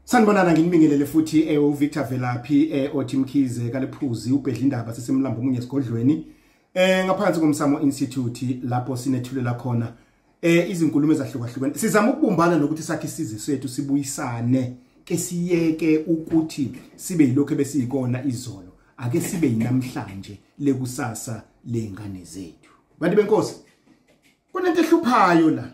Sanibonana, nginibingelele futhi uVictor Velaphi othi Mkhize kaLephuzi ubhedla indaba sesemlambo omunye esigodlweni ngaphansi komsamo Institute lapho sinethulela khona izinkulumo ezahlukahlukene. Sizama ukubumbana nokuthi sakhe isizwe sethu sibuyisane, ke siyeke ukuthi sibe yilokho ebesiyikona izolo, ake sibe yinamhlanje lekusasa lengane zethu. Bantu benkosi, kunento ehluphayo la,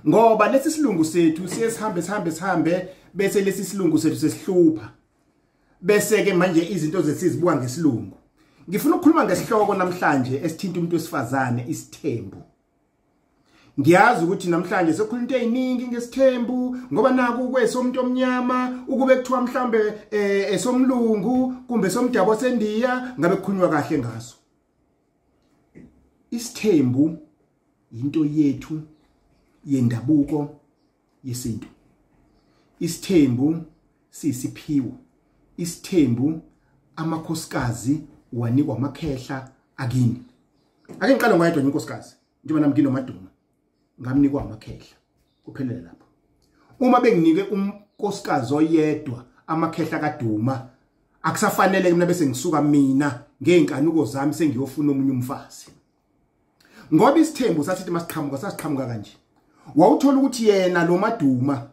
ngoba lesi silungu sethu siye sihambe sihambe sihambe bese lesi silungu sethu sesihlupha, bese ke manje izinto zesizibuka ngesilungu. Ngifuna ukukhuluma ngesihloko namhlanje esithinta umuntu wesifazane, isithembu. Ngiyazi ukuthi namhlanje sekukhuluma into eziningi ngesithembu, ngoba naku kwesomuntu omnyama ukube kuthiwa mhlambe esomlungu kumbe somdabo sendiya ngabe kukhulunywa kahle ngaso. Isithembu into yethu yendabuko yesintu. Isithembu sisiphiwo. Isithembu amakhosikazi wanikwa amakhehla akini. Ake ngiqale ngoyedwa inkosikazi, njengoba nami nginoMaduma, ngamnikwa amakhehla, kuphelele lapho. Uma benginike unkosikazi oyedwa amakhehla kaDuma, akusafanele mina bese ngisuka mina ngeenkanuko zami sengiyofuna omunye umfazi. Ngoba isithembu sasithi masiqhamuka sasiqhamuka kanje, wawuthola ukuthi yena lo Maduma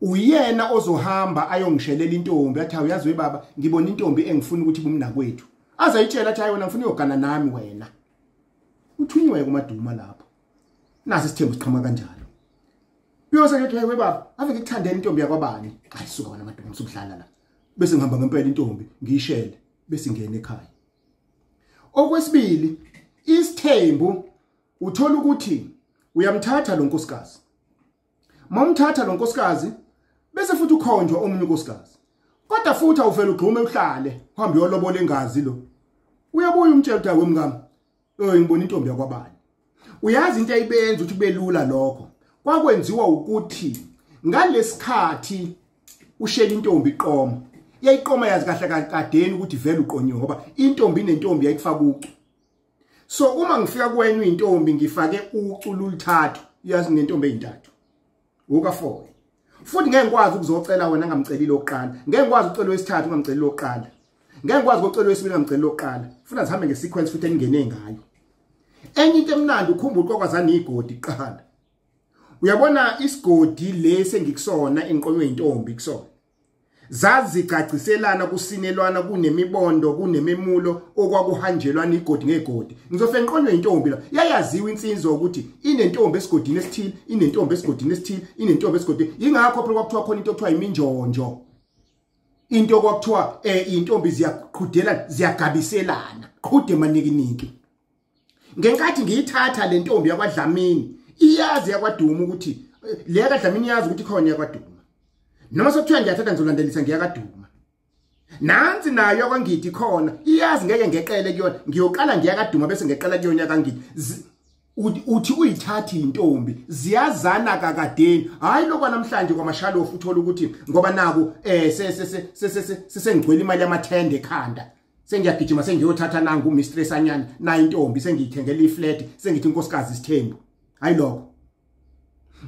uyena ozohamba ayongishelela intombi, athi awuyazi we baba, ngibona intombi engifuna ukuthi bumnakwethu. Azayitshela athi hayi wena ngifuna uyogana nami wena. Uthunyiwe kuMaduma lapho. Nasi isithembu siqhamuka kanjalo. Uyose ngithi hey we baba, ave ngikuthandela intombi yakwabani. Hayi suka wena Maduma, usukudlala la. Bese ngihamba ngempela intombi ngiyishele bese ngene ekhaya. Okwesibili, isithembu uthola ukuthi uyamthatha lo nkosikazi. Mawumthatha lo nkosikazi bese futhi ukhonjwa omunye unkosikazi. Kodwa futhi awuvela ugxume uhlale, uhambe uyolobola engazi lo. Uyabuya umtshela ukuthi hayi mngami, ngibona intombi yakwabani. Uyazi into ayibenza ukuthi belula lokho. Kwakwenziwa ukuthi ngalesikhathi ushela intombi iqoma. Yayiqoma yazi kahle kadeni ukuthi vele uqonyiwe, ngoba intombi nentombi yayikufaka ucu. So uma ngifika kuwena uyintombi ngifake ucu loluthathu, yazi nentombi ezintathu. Uka4. Futhi ngeke ngikwazi ukuzocela wena ngamcelile oqala. Ngeke ngikwazi ukucela wesithathu ngamcelile oqala. Ngeke ngikwazi ukucela wesibili ngamcelile oqala. Funa sihambe ngesequence futhi engene ngayo. Enye into emnandi ukhumbula uqokwazana igodi kuqala. Uyabona isigodi lesi engikusona enqonywe intombi kusona. Zazicaciselana kusinelwana, kunemibondo, kunememulo okwakuhanjelwana igodi ngegodi. Ngizofika ngiqonywe intombi la. Yayaziwa insizwa ukuthi inentombi esigodini esithile, inentombi esigodini esithile, inentombi esigodini. Ingakho phela kwakuthiwa khona into okuthiwa iminjonjo. Into kwakuthiwa intombi ziyaqhudelana, ziyagabiselana, qhude manikiniki. Ngenkathi ngiyithatha le ntombi yakwaDlamini, iyazi yakwaDuma ukuthi le kaDlamini iyazi ukuthi khona yakwaDuma. Noma sokuthiwa ngiyathatha ngizolandelisa ngiyakaduma. Nansi nayo yakwaNgidi khona, iyazi ngeke ngeqele kuyona, ngiyoqala ngiyakaduma bese ngeqela kuyona yakwaNgidi. Uthi uyithatha intombi, ziyazana kakadeni. Hayi lokho namhlanje kwamashalofu uthola ukuthi ngoba naku sesengigcwele imali yamathende ekhanda. Sengiyagijima sengiyothatha nangu mistress anyana na intombi sengiyithengela iflat, sengithi inkosikazi isithembu. Hayi lokho.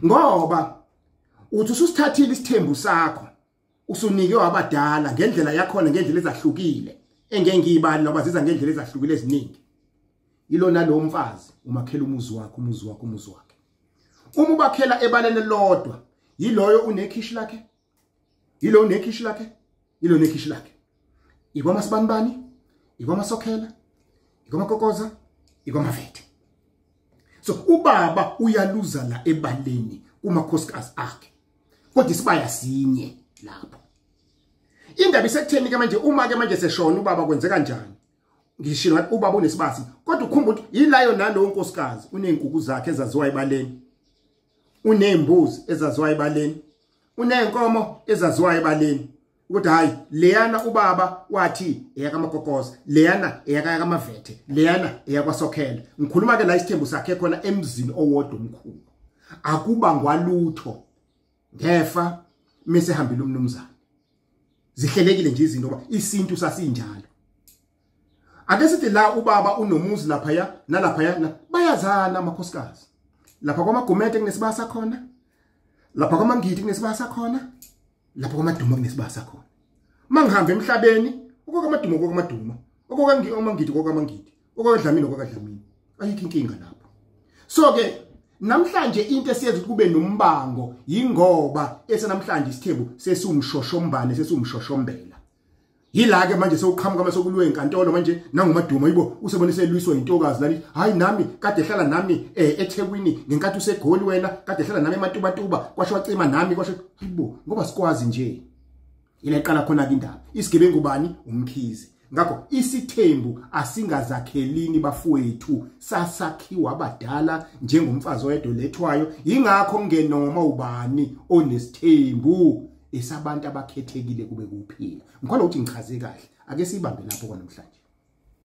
Ngoba uthi ususithathile isithembu sakho, usunike wabadala ngendlela yakhona, ngendlela ezahlukile engeke ngiyibali ngoba ziza ngendlela ezahlukile eziningi. Ilona lo mfazi umakhela umuzi wakhe, umuzi wakhe, umuzi wakhe. Uma ubakhela ebaleni lodwa, yiloyo unekhishi lakhe, yiloyo unekhishi lakhe, yiloyo unekhishi lakhe. Ikwamasibanibani, ikwamasokhela, ikwamakokoza, ikwamavethe. So ubaba uyaluza la ebaleni kumakhosikazi akhe, kodwa isibaya sinye lapho. Indaba isekutheni ke manje, uma ke manje seshona ubaba kwenzeka kanjani? Ngishilo ngathi ubaba unesibasi, kodwa ukhumbula ukuthi yilayo nalowo nkosikazi uneenkuku zakhe ezaziwa ebaleni, uneembuzi ezaziwa ebaleni, uneenkomo ezaziwa ebaleni, ukuthi hayi leyana ubaba wathi eyakamakokoza, leyana eyakamavethe, leyana eyakwasokhela. Ngikhuluma ke la isithembu sakhe khona emzini owodwa omkhulu. Akubangwa lutho ngefa mase hambile umnumzane. Zihlelekile nje izinto ngoba isintu sasinjalo. Ake sithi la ubaba unomuzi lapha nalapha, bayazana amakhosikazi. Lapha kwaMagumede kunesibasa khona, lapha kwaMangidi kunesibasa khona, Lapho kwaMaduma kunesibaya sakhona. Mangihamba emhlabeni okokaMaduma okokaMaduma, okokaMangidi okokaMangidi, okokaDlamini okokaDlamini. Ayikho inkinga lapho. So ke namhlanje into esiyenza ukuthi kube nombango yingoba esenamhlanje isithembu sesiwumshoshombane, sesiwumshoshombela. Yila ke manje sewuqhamuka mase kuliwe enkantolo manje nanguMaduma yibo usebone selwiswa intokazi lani. Hayi nami kade ehlala nami eThekwini ngenkathi useGoli, wena kade ehlala nami eMatubatuba, kwasho wacima nami, kwasho yibo ngoba sikwazi nje. Ile qala khona ke indaba. Isigebengu bani? UMkhize. Ngakho isithembu asingazakhelini bafowethu, sasakhiwa abadala njengomfazi oyedwa lethwayo. Ingakho kungenoma ubani onesithembu, esabantu abakhethekile kube kuphila. Ngikholwa ukuthi ngichaze kahle. Ake sibambe lapho kwanamhlanje.